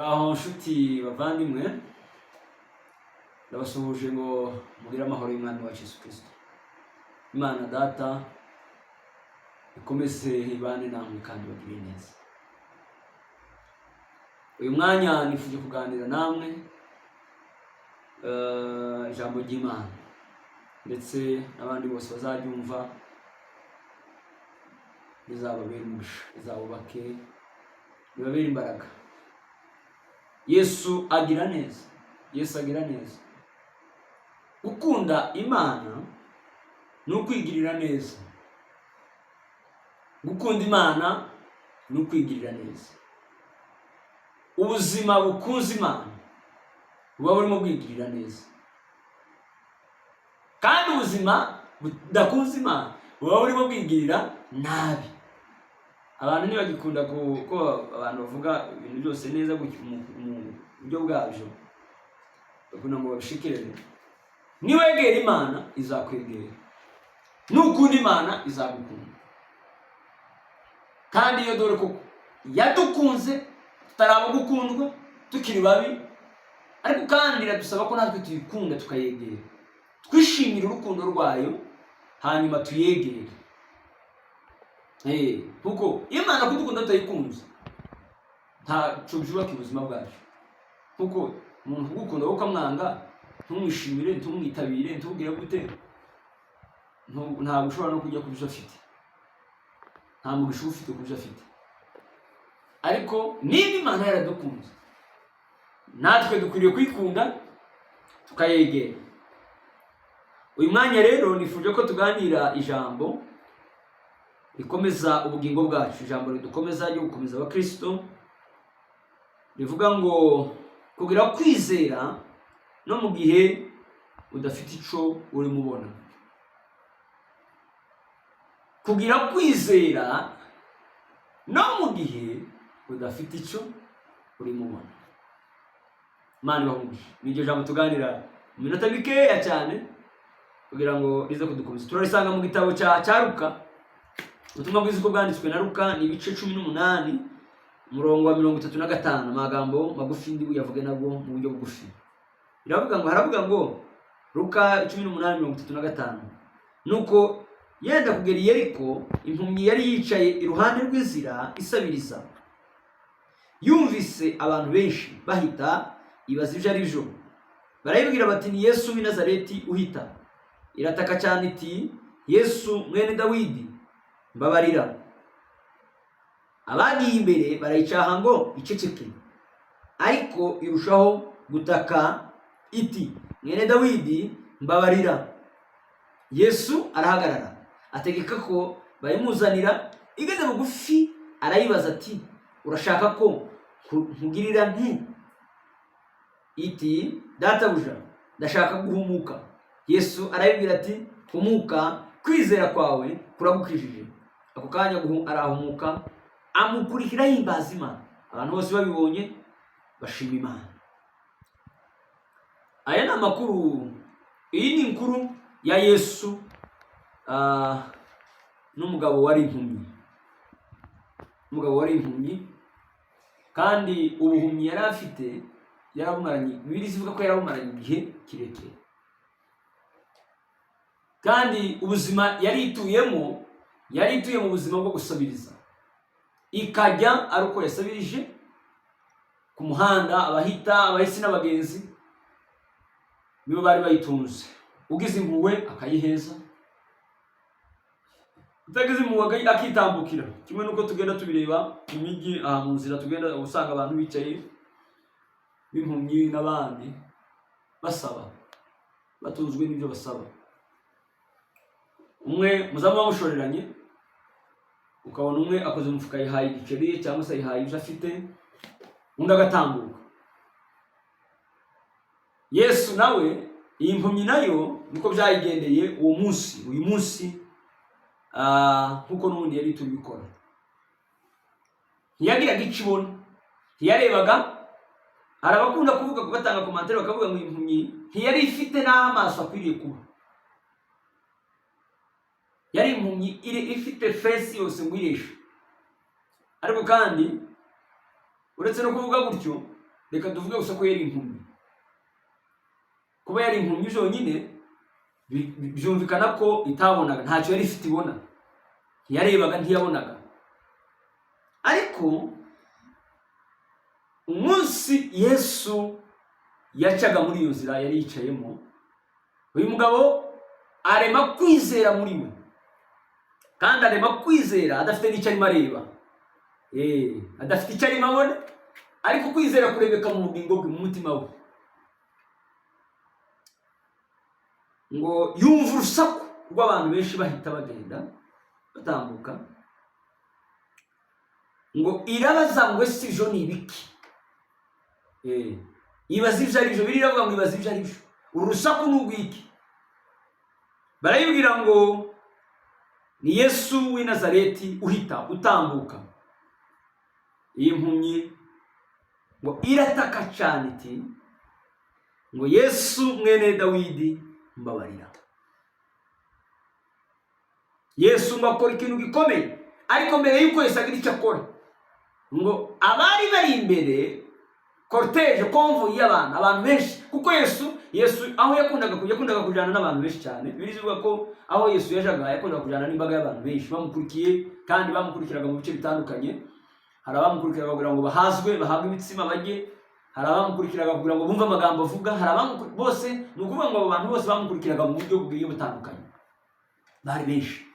Muraho nshuti bavandimwe, ndabasuhuje ngo mugire amahoro y'Umwami wacu Yesu Kristo. Imana Data ikomeze ibane namwe kandi bagire neza. Uyu mwanya nifuje kuganira namwe ijambo ry'Imana, ndetse n'abandi bose bazaryumva rizababere umugisha, rizabubake, ribabere imbaraga. Yesu agira neza, Yesu agira neza. Gukunda Imana ni ukwigirira neza. Gukunda Imana ni ukwigirira neza. Ubuzima bukunze Imana buba burimo bwigirira neza, kandi ubuzima budakunze Imana buba burimo bwigirira nabi. Abantu ntibagikunda ko abantu bavuga ibintu byose neza gutya mu buryo bwabyo, bakunda ngo babishikirane. Niwegera Imana izakwegera, nukunda Imana izagukunda. Kandi iyo dore koko yadukunze tutaraba gukundwa, tukiri babi, ariko kandi iradusaba ko natwe tuyikunda, tukayegera, twishimira urukundo rwayo, hanyuma tuyegere. Kuko Imana kudukunda tutayikunze ntaco byubaka ubuzima bwacu, kuko umuntu kugukunda wowe ukamwanga, ntumwishimire, ntumwitabire, ntubwire gute, ntabwo ushobora no kujya ku byo afite, nta mugisha uba ufite ku byo afite. Ariko niba Imana yaradukunze, natwe dukwiriye kuyikunda tukayegera. Uyu mwanya rero nifuje ko tuganira ijambo rikomeza ubugingo bwacu, ijambo ridukomeza, ryo gukomeza abakristo, rivuga ngo kugira kwizera no mu gihe udafite ico urimo ubona. Kugira kwizera no mu gihe udafite ico urimo ubona. Imana ibahe umugisha. Ni iryo jambo tuganira mu minota mikeya cyane kugira ngo rize kudukomeza. Turarisanga mu gitabo cya Luka, ubutumwa bwiza uko bwanditswe na Luka, ni ibice 18, umurongo wa 35. Amagambo magufi ndi buyavuge nabwo mu buryo bugufi. Biravuga ngo, haravuga ngo, Luka 18:35: "Nuko yenda kugera i Yeriko, impumyi yari yicaye iruhande rw'inzira isabiriza. Yumvise abantu benshi bahita, ibaza ibyo ari byo. Barayibwira bati: 'Ni Yesu w'i Nazareti uhita.' Irataka cyane iti: 'Yesu mwene Dawidi, mbabarira.' Abagiye imbere barayicaha ngo iceceke, ariko irushaho gutaka iti: 'Mwene Dawidi, mbabarira.' Yesu arahagarara, ategeka ko bayimuzanira. Igeze bugufi arayibaza ati: 'Urashaka ko nkugirira nte?' Iti: 'Databuja, ndashaka guhumuka.' Yesu arayibwira ati: 'Humuka, kwizera kwawe kuragukijije.' Ako kanya arahumuka, amukurikira yimbaza Imana. Abantu bose babibonye bashima Imana." Aya ni amakuru, iyi ni inkuru ya Yesu n'umugabo wari impumyi. Umugabo wari impumyi, kandi ubuhumyi yari afite yarabumaranye, Bibiliya ivuga ko yarabumaranye igihe kirekire, kandi ubuzima yari ituyemo, yari ituye mu buzima bwo gusabiriza, ikajya ari uko yasabirije ku muhanda, abahita, abahisi n'abagenzi nibo bari bayitunze. Ugize impuhwe akayiheza, utagize impuhwe akitambukira. Kimwe n'uko tugenda tubireba mu mijyi, aha mu nzira tugenda usanga abantu bicaye b'impumyi n'abandi basaba, batunzwe n'ibyo basaba. Umwe muzamu bamushoreranye, ukabona umwe akoze umufuka, yihaye igiceri cyangwa se yihaye ibyo afite, undi agatambuka. Yesu nawe, iyi mpumyi nayo niko byayigendeye uwo munsi, uyu munsi, nk'uko n'ubundi yari tubikora. Ntiyagiraga icyo ibona, ntiyarebaga. Hari abakunda kuvuga, batanga commentaire, bakavuga ngo impumyi ntiyari ifite n'aho amaso akwiriye kuba. Yari impumyi ifite face yose ngo ireshe. Ariko kandi uretse no kuvuga gutyo, Reka tuvuge gusa ko yari impumyi. Kuba yari impumyi byonyine byumvikana ko itabonaga, ntacyo yari ifite ibona, ntiyarebaga, ntiyabonaga. Ariko umunsi Yesu yacaga muri iyo nzira yari yicayemo, uyu mugabo arema kwizera muri we, kandi arema kwizera adafite n'icyo arimo areba, adafite icyo arimo abona, ariko kwizera kurebeka mu bugingo bwe, mu mutima we. Ngo yumva urusaku rw'abantu benshi bahita bagenda batambuka, ngo irabaza ngo: "Ese ibyo ni ibiki?" Ibaza ibyo ari byo. Biriya iravuga ngo ibaza ibyo ari byo, uru rusaku ni urw'iki? Barayibwira ngo ni Yesu w'i Nazareti uhita utambuka. Iyi mpumyi ngo irataka cyane iti ngo: "Yesu mwene Dawidi, mbabarira." Yesu ngo akora ikintu gikomeye, ariko mbere y'uko Yesu agira icyo akora, ngo abari bari imbere, cortège, convoi y'abantu, abantu benshi, kuko Yesu aho yakundaga kujya, yakundaga kujyana n'abantu benshi cyane. Bibiliya ivuga ko aho Yesu yajaga yakundaga kujyana n'imbaga y'abantu benshi bamukurikiye, kandi bamukurikiraga mu bice bitandukanye. Hari abamukurikiraga kugira ngo bahazwe, bahabwe imitsima bajye, hari abamukurikiraga kugira ngo bumve amagambo avuga, hari bose. Ni ukuvuga ngo abo bantu bose bamukurikiraga mu buryo bugiye butandukanye, bari benshi.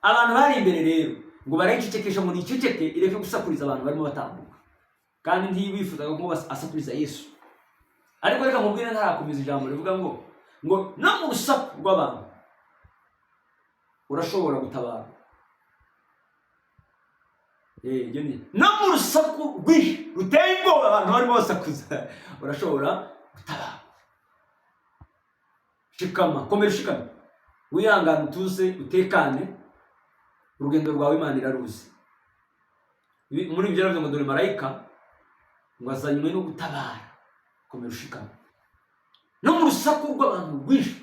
Abantu bari imbere rero ngo barayicecekesha ngo niceceke, ireke gusakuriza abantu barimo batambuka, kandi ntibifuzaga ko asakuriza Yesu. Ariko reka nkubwire ntarakomeza ijambo rivuga ngo no mu rusaku rw'abantu urashobora gutabara. Ibyo no mu rusaku rwinshi ruteye ubwoba, abantu barimo basakuza, urashobora gutabara. Shikama, komera, ushikame, wihangane, utuze, utekane, urugendo rwawe Imana iraruzi. Muri ibyo yaravuze ngo: "Dore marayika ngo azanywe no gutabara." Komera, ushikame no mu rusaku rw'abantu rwinshi,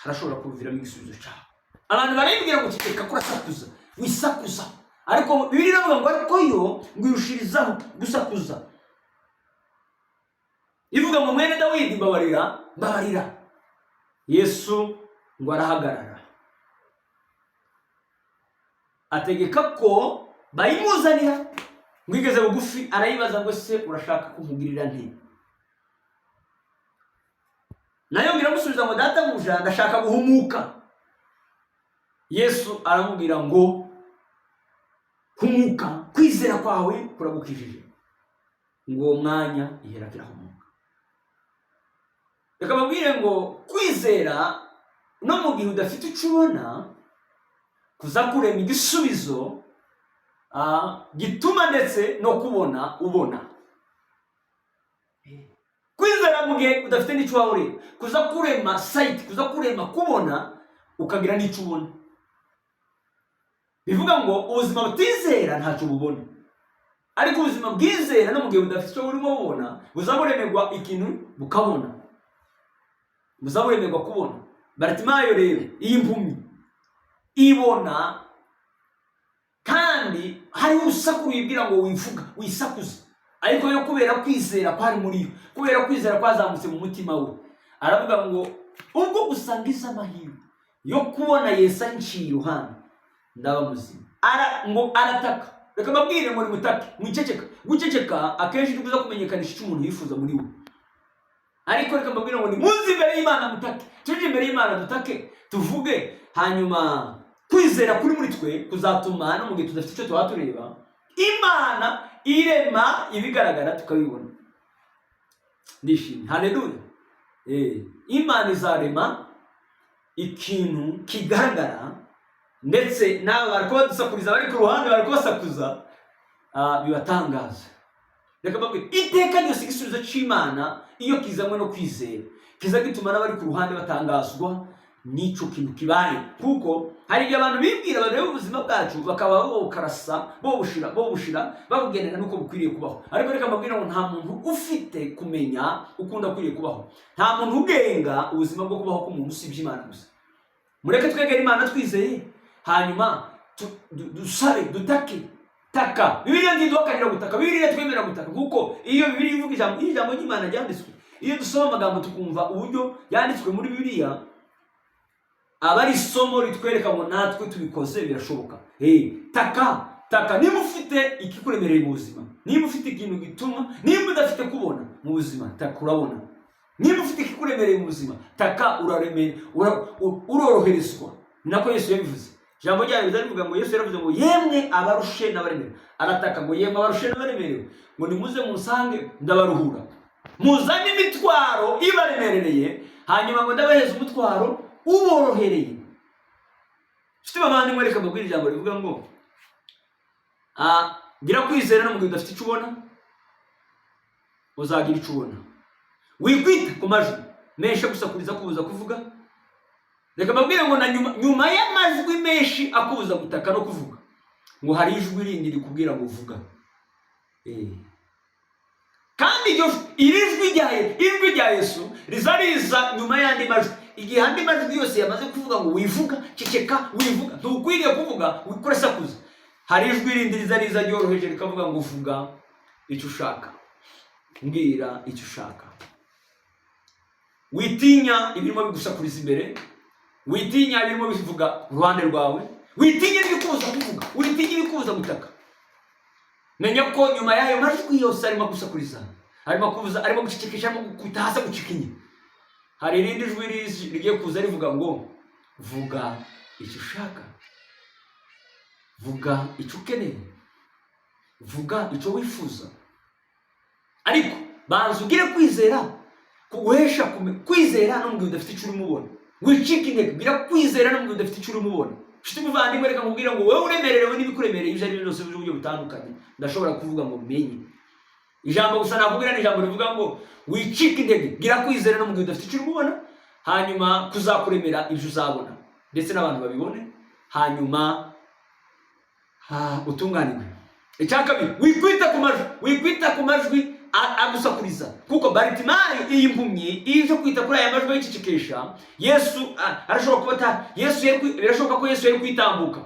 harashobora kuviramo igisubizo cyawe. Abantu barayibwira ngo: "Ceceka ko urasakuza, wisakuza." Ariko Bibiliya iravuga ngo ariko yo ngo irushirizaho gusakuza, ivuga ngo: "Mwene Dawidi, mbabarira, mbabarira." Yesu ngo arahagarara, ategeka ko bayimuzanira. Ngo igeze bugufi arayibaza ngo: "Se urashaka kunkugirira nte?" Nayo ngo iramusubiza ngo: "Databuja, ndashaka guhumuka." Yesu aramubwira ngo: "Humuka, kwizera kwawe kuragukijije." Ngo uwo mwanya ihera irahumuka. Reka babwire ngo kwizera no mu gihe udafite icyo ubona kuza kurema igisubizo gituma ndetse no kubona ubona. Kwizera mu gihe udafite n'icyo waba ureba kuza kurema sight, kuza kurema kubona, ukagira n'icyo ubona. Bivuga ngo ubuzima butizera ntacyo bubona, ariko ubuzima bwizera no mu gihe budafite icyo burimo bubona, buza buremerwa ikintu bukabona, buza buremerwa kubona. Baratimayo rero, iyi mpumyi ibona, kandi hariho urusaku ruyibwira ngo wivuga, wisakuza, ariko yo kubera kwizera kwari muri yo, kubera kwizera kwazamutse mu mutima we, aravuga ngo: "Ubwo gusa ngize amahirwe yo kubona Yesu anciye iruhande, ndaba muzima." Ngo arataka. Reka mbabwire ngo nimutake, mwiceceka. Guceceka akenshi ntikuza kumenyekanisha icyo umuntu yifuza muri we. Ariko reka mbabwire ngo nimuze imbere y'Imana mutake, tuje imbere y'Imana dutake, tuvuge, hanyuma kwizera kuri muri twe kuzatuma no mu gihe tudafite icyo tuba tureba, Imana irema ibigaragara tukabibona. Ndishimye, haleluya. Imana izarema ikintu kigaragara, ndetse nawe bari kubadusakuriza, bari ku ruhande bari kubasakuza, bibatangaza. Reka mbabwire, iteka ryose igisubizo cy'Imana iyo kizanywe no kwizera kiza gituma n'abari ku ruhande batangazwa n'icyo kintu kibaye, kuko hari igihe abantu bibwira, bareba ubuzima bwacu bakaba bobukarasa, bobushira babugenera n'uko bukwiriye kubaho. Ariko reka mbabwire ngo nta muntu ufite kumenya ukundi akwiriye kubaho, nta muntu ugenga ubuzima bwo kubaho k'umuntu usibye Imana gusa. Mureke twegere Imana twizeye, hanyuma dusabe, dutake. Taka. Bibiliya ntiduhakanira gutaka, Bibiliya twemera gutaka, kuko iyo Bibiliya ivuga ijambo, iyo ijambo ry'Imana ryanditswe, iyo dusoma amagambo tukumva uburyo yanditswe muri Bibiliya, aba ari isomo ritwereka ngo natwe tubikoze birashoboka. Hey, taka, taka. Niba ufite ikikuremereye mu buzima, niba ufite ikintu gituma, niba udafite kubona mu buzima, taka urabona. Niba ufite ikikuremereye mu buzima, taka uroroherezwa. Ni nako Yesu yabivuze. Ijambo ryayo riza rivuga ngo, Yesu yaravuze ngo: "Yemwe abarushe n'abaremerewe." Arataka ngo: "Yemwe abarushe n'abaremerewe," ngo: "nimuze munsange, ndabaruhura. Muzane imitwaro ibaremerereye, hanyuma ngo ndabaheza umutwaro uborohereye." Nshuti bavandimwe, reka mbabwire ijambo rivuga ngo gira kwizera no mu gihe udafite icyo ubona, uzagira icyo ubona. Wikwita ku majwi menshi agusakuriza, akubuza kuvuga. Reka mbabwire ngo na nyuma y'amajwi menshi akubuza gutaka no kuvuga, ngo hari ijwi rindi rikubwira ngo vuga. Kandi iryo iri jwi rya ijwi rya Yesu riza riza nyuma y'andi majwi, igihe andi majwi yose yamaze kuvuga ngo wivuga, ceceka, wivuga, ntukwiriye kuvuga, wikore sakuza. Hari ijwi rindi riza riza ryoroheje rikavuga ngo vuga icyo ushaka, mbwira icyo ushaka. Witinya ibirimo bigusakuriza imbere, witinya ibirimo bivuga ku ruhande rwawe, witinya ibikubuza kuvuga, witinya ibikubuza gutaka. Menya ko nyuma y'ayo majwi yose arimo gusakuriza, arimo kubuza, arimo gucecekesha, arimo gukubita hasi, agucikinya, hari irindi jwi rigiye kuza rivuga ngo vuga icyo ushaka, vuga icyo ukeneye, vuga icyo wifuza. Ariko banza ugire kwizera kuguhesha kwizera no mu gihe udafite icyo urimo ubona. Wicike intege, gira kwizera no mu gihe udafite icyo urimo ubona. Nshuti muvandimwe, reka nkubwire ngo wowe uremererewe n'ibikuremereye ibyo ari byo byose by'uburyo butandukanye, ndashobora kuvuga ngo menye ijambo gusa nakubwira ni ijambo rivuga ngo wicike intege, gira kwizera no mu gihe udafite icyo urimo ubona, hanyuma kuzakuremera ibyo uzabona ndetse n'abantu babibone, hanyuma utunganirwe. Icya kabiri, wikwita ku majwi, wikwita ku majwi agusakuriza, kuko Baritimayi iyi mpumyi ije kwita kuri aya majwi ayicecekesha, Yesu arashobora kuba Yesu yari birashoboka ko Yesu yari kwitambuka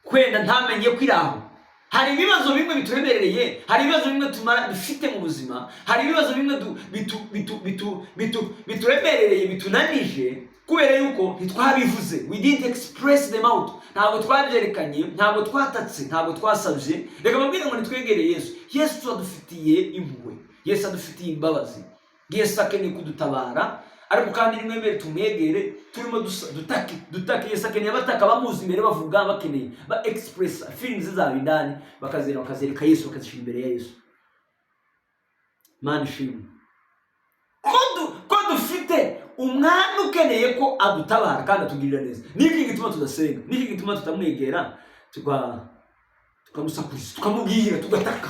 kwenda ntamenye ko iri aho. Hari ibibazo bimwe bituremerereye, hari ibibazo bimwe tumara dufite mu buzima, hari ibibazo bimwe bituremerereye, bitunanije, kubera yuko ntitwabivuze. We didn't express them out. Ntabwo twabyerekanye, ntabwo twatatse, ntabwo twasabye. Reka mbabwire ngo nitwegereye Yesu. Yesu adufitiye impuhwe, Yesu adufitiye imbabazi, Yesu akeneye kudutabara. Ariko kandi nimwemere tumwegere turimo dutake, dutake. Yesu akeneye abataka, bamuzi imbere, bavuga, bakeneye ba express feelings zabo indani, bakazera, bakazereka Yesu, bakazishyira imbere ya Yesu. Mana ishimwe ko dufite umwami ukeneye ko adutabara kandi atugirira neza. Niki gituma tudasenga? Niki gituma tutamwegera, tukamusakuriza, tukamubwira, tugataka,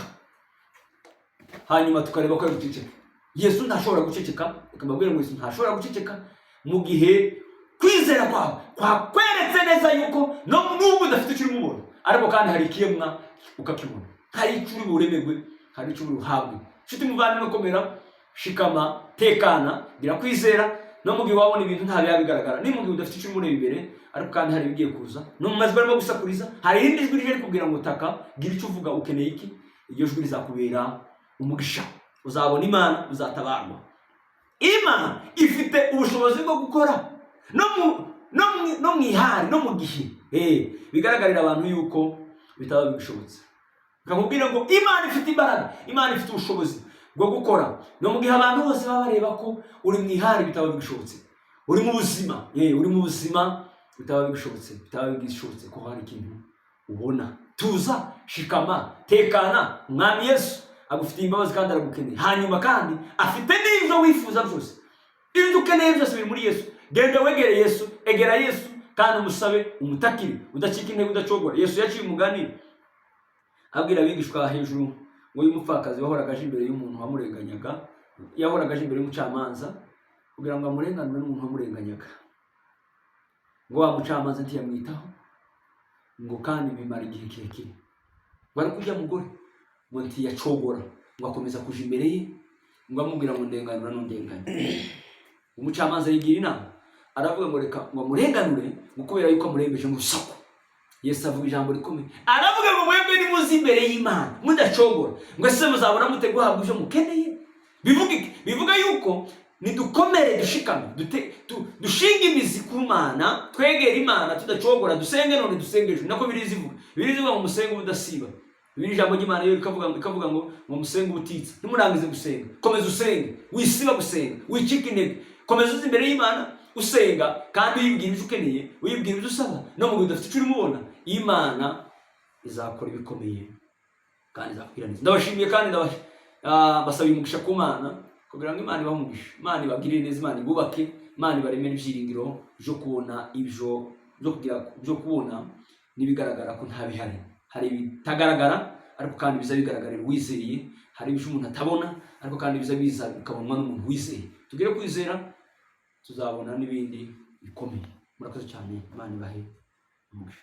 hanyuma tukareba ko ari guceceka? Yesu ntashobora guceceka. Reka mbabwire ngo Yesu ntashobora guceceka mu gihe kwizera kwawe kwakweretse neza yuko no nubwo udafite icyo urimo ubona, ariko kandi hari ikiremwa ukakibona, hari icyo uri buremerwe, hari icyo uri buhabwe. Nshuti muvandimwe, komera, shikama, tekana, gira kwizera no mu gihe wabona ibintu nta biba bigaragara, ni mu gihe udafite icyo urimo ureba imbere, ariko kandi hari ibigiye kuza. No mu majwi arimo gusakuriza, hari irindi jwi rije rikubwira ngo taka, gira icyo uvuga, ukeneye iki? Iryo jwi rizakubera umugisha, uzabona Imana, uzatabarwa. Imana ifite ubushobozi bwo gukora no mu ihari, no mu gihe bigaragarira abantu yuko bitaba bigishobotse. Nkakubwira ngo Imana ifite imbaraga, Imana ifite ubushobozi bwo gukora no mu gihe abantu bose baba bareba ko uri mu ihari, bitaba bigishobotse, uri mu buzima uri mu buzima bitaba bigishobotse, bitaba bigishobotse ko hari ikintu ubona. Tuza, shikama, tekana. Umwami Yesu agufitiye imbabazi kandi aragukeneye, hanyuma kandi afite n'ibyo wifuza byose. Ibyo ukeneye byose biri muri Yesu. Genda wegere Yesu, egera Yesu kandi umusabe, umutakire, udacika intege, udacogora. Yesu yaciye umugani abwira abigishwa hejuru ngo uyu mupfakazi wahoraga aje imbere y'umuntu wamurenganyaga, yahoraga aje imbere y'umucamanza kugira ngo amurenganure n'umuntu wamurenganyaga. Ngo wa mucamanza ntiyamwitaho, ngo kandi bimara igihe kirekire. Ngo ariko ujya mugore ngo ntiyacogora, ngo akomeza kuja imbere ye, ngo amubwira ngo ndenganura n'undenganya. Umucamanza yigira inama, aravuga ngo reka ngo amurenganure, ngo kubera yuko amurembeje mu rusaku. Yesu avuga ijambo rikomeye, aravuga ngo: "Mwebwe nimuze imbere y'Imana mudacogora," ngo ese muzabona mute guhabwa ibyo mukeneye? Bivuga iki? Bivuga yuko nidukomere, dushikame, dushinge imizi ku Mana, twegere Imana tudacogora, dusenge none, dusenge ejo. Nako Bibiliya ivuga, Bibiliya ivuga ngo musenge ubudasiba. Bibiliya, ijambo ry'Imana yo ikavuga ngo musenge ubutitsa. Ntimurangize gusenga, komeza usenge, wisiba gusenga, wicika intege, komeza uze imbere y'Imana usenga kandi uyibwira ibyo ukeneye, uyibwira ibyo usaba. No mu gihe udafite icyo urimo ubona, Imana izakora ibikomeye kandi izakubwira neza. Ndabashimiye kandi basabiye umugisha ku Mana, kugira ngo Imana ibahe umugisha, Imana ibagirire neza, Imana ibubake, Imana ibaremere ibyiringiro byo kubona ibyo byo kugira byo kubona n'ibigaragara ko nta bihari. Hari ibitagaragara ariko kandi biza bigaragarira uwizeye. Hari ibyo umuntu atabona ariko kandi biza bikabonwa n'umuntu wizeye. Tugere kwizera, tuzabona n'ibindi bikomeye. Murakoze cyane, Imana ibahe umugisha.